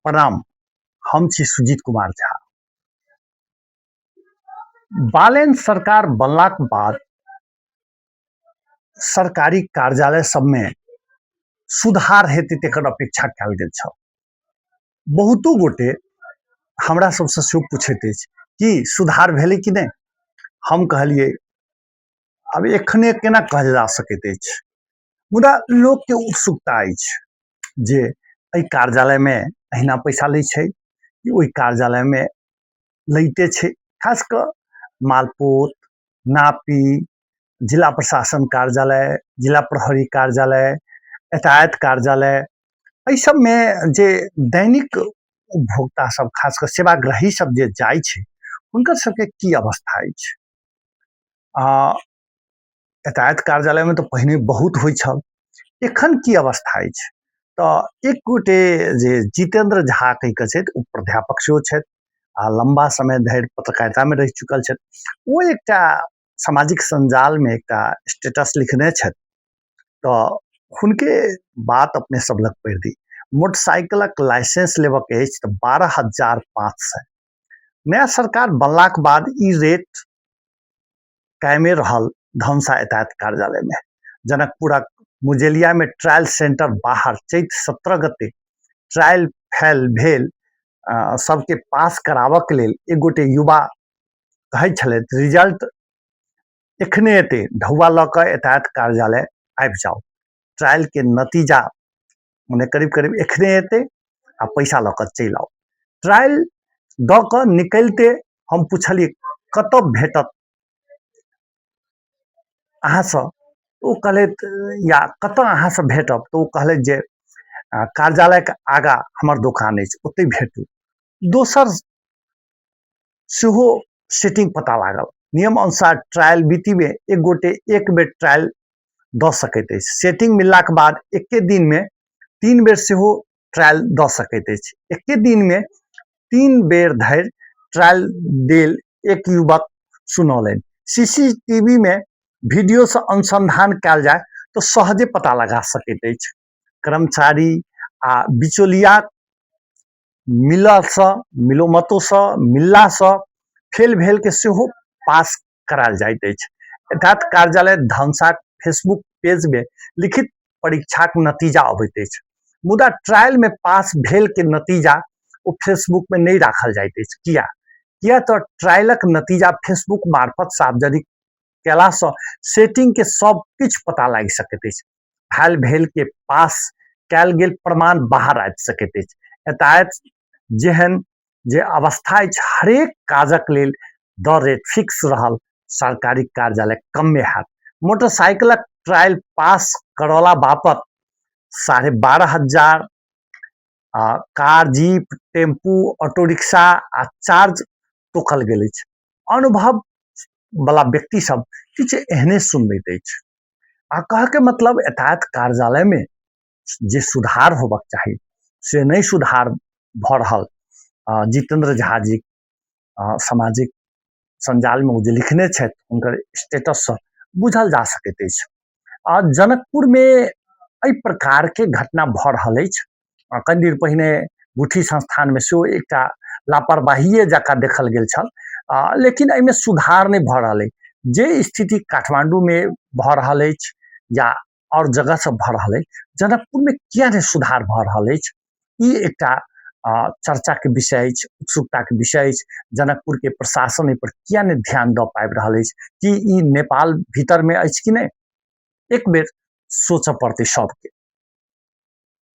प्रणाम, हम छी सुजीत कुमार झा। बालेन सरकार बनलाक बाद सरकारी कार्यालय सबमे सुधार हेतै तकर अपेक्षा कयल गेल छल। बहुतो गोटे हमरा सबसँ सेहो पूछैत अछि कि सुधार भेलै कि नहि। हम कहलियै आब एखने केना कहल जा सकैत अछि, मुदा लोकके उत्सुकता अछि जे एहि कार्यालयमे अहिना पैसा लै छै कि ओहि कार्यालयमे लैते छै। खास कऽ मालपोत, नापी, जिला प्रशासन कार्यालय, जिला प्रहरी कार्यालय, यातायात कार्यालय, एहि सबमे जे दैनिक उपभोक्ता सब खास कऽ सेवाग्राही सब जे जाइ छै हुनकर सबके की अवस्था अछि। आ यातायात कार्यालयमे तऽ पहिने बहुत होइ छल, एखन की अवस्था अछि? तऽ एक गोटे जे जितेन्द्र झा कहि कऽ छथि, ओ प्राध्यापक सेहो छथि आ लम्बा समय धरि पत्रकारितामे रहि चुकल छथि। ओ एकटा सामाजिक सञ्जालमे एकटा स्टेटस लिखने छथि, तऽ हुनके बात अपने सब लग पढ़ि दी। मोटरसाइकिलक लाइसेंस लेबऽके अछि तऽ 12,500। नया सरकार बनलाक बाद ई रेट कायमे रहल। धनुषा यातायात कार्यालयमे जनकपुरक मुजेलियामे ट्रायल सेंटर बाहर चैत 17 गते ट्रायल फेल भेल सबके पास कराबऽके लेल एक गोटे युवा कहै छलथि, रिजल्ट एखने एतै, ढौआ लऽ कऽ यातायात कार्यालय आबि जाउ। ट्रायलके नतीजा मने करीब करीब एखने एतै आ पैसा लऽ कऽ चलि आउ। ट्रायल दऽ कऽ निकलिते हम पुछलियै कतऽ भेटत अहाँसँ? ओ कहलथि, या कतऽ अहाँसँ भेटब? तऽ ओ कहलथि जे कार्यालयके आगाँ हमर दोकान अछि, ओतहि भेटू। दोसर सेहो सेटिंग पता लागल। नियम अनुसार ट्रायल बीतीमे एक गोटे एक बेर ट्रायल दऽ सकैत अछि। सेटिंग मिललाके बाद एके दिनमे 3 बेर सेहो ट्रायल दऽ सकैत अछि। एके दिनमे 3 बेर धरि ट्रायल देल एक युवक सुनौलनि। सीसीटीवी मे वीडियो से अनुसंधान कयल जाय तऽ सहजे पता लगा सकैत अछि। कर्मचारी आ बिचौलिया मिलसँ मिलोमतोसँ मिललासँ फेल भेल के सेहो पास करायल जाइत अछि। यथार्थ कार्यालय धनुषाक फेसबुक पेजमे लिखित परीक्षाक नतीजा अबैत अछि, मुदा ट्रायलमे पास भेल के नतीजा ओ फेसबुकमे नहि राखल जाइत अछि। किया? किया तऽ ट्रायलक नतीजा फेसबुक मार्फत सार्वजनिक कयलासँ सेटिंगके सब किछु पता लागि सकैत अछि। फाइल भेल के पास कयल गेल प्रमाण बाहर आबि सकैत अछि। यातायात जेहन जे अवस्था अछि, हरेक काजक लेल दर रेट फिक्स रहल सरकारी कार्यालय कमे हैत। मोटरसाइकिलक ट्रायल पास करौला बापत 12,500 आ car, jeep, tempo, auto rickshaw आ चार्ज तोकल गेल अछि। अनुभव वाला व्यक्ति सब किछु एहने सुनबैत अछि। आ कहके मतलब यातायात कार्यालयमे जे सुधार होबक चाही से नहि सुधार भऽ रहल। जितेन्द्र झा जी सामाजिक सञ्जालमे ओ जे लिखने छथि, हुनकर स्टेटससँ बुझल जा सकैत अछि। आ जनकपुरमे एहि प्रकारके घटना भऽ रहल अछि। कनि दिन पहिने गुठी संस्थानमे सेहो एकटा लापरवाहिए जकाँ देखल गेल छल, लेकिन एहिमे सुधार नहि भऽ रहल अछि। जे स्थिति काठमाण्डूमे भऽ रहल अछि या आओर जगह सब भऽ रहल अछि, जनकपुरमे किया नहि सुधार भऽ रहल अछि, ई एकटा चर्चाके विषय अछि, उत्सुकताके विषय अछि। जनकपुरके प्रशासन एहिपर किया नहि ध्यान दऽ पाबि रहल अछि? कि ई नेपाल भीतरमे अछि कि नहि? एक बेर सोचऽ पड़तै सबके।